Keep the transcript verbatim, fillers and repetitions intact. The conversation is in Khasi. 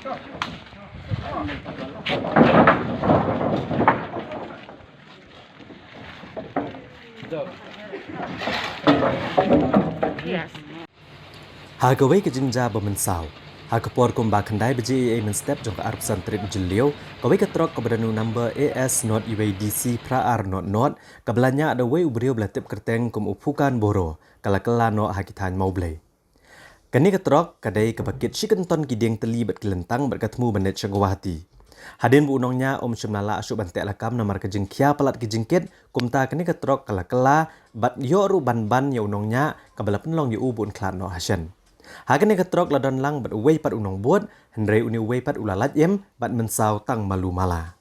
Ha kawei ka jingjia ba mynsaw, ha ka por kumba khyndai baje eiei mynstep jong ka arphew san tarik u Jylliew, kawei ka trok kaba don u number A S not U A D C phra ar not not, kaba la ñiah da uwei u briew ba la tip kyrteng kum u Phukan Boro, ka la kylla noh ha ki thaiñ Mawblei. Kane ka trok ka dei kaba kit shi kynton ki dieng tylli bad ki lyntang bad ka thmu ban leit sha Guwahati. Hadien ba u nongñiah um shym la lah shuh ban teh lakam namar ka jingkhia palat ki jingkit, kumta kane ka trok ka la kylla bad ïoh ruh ban ban ïa u nongñiah, kaba la pynlong ïa u ba un khlad noh ha shen. Ha kane ka trok la don lang bad uwei pat u nongbud, hynrei une uwei pat u la lait im bad mynsaw tang malu mala.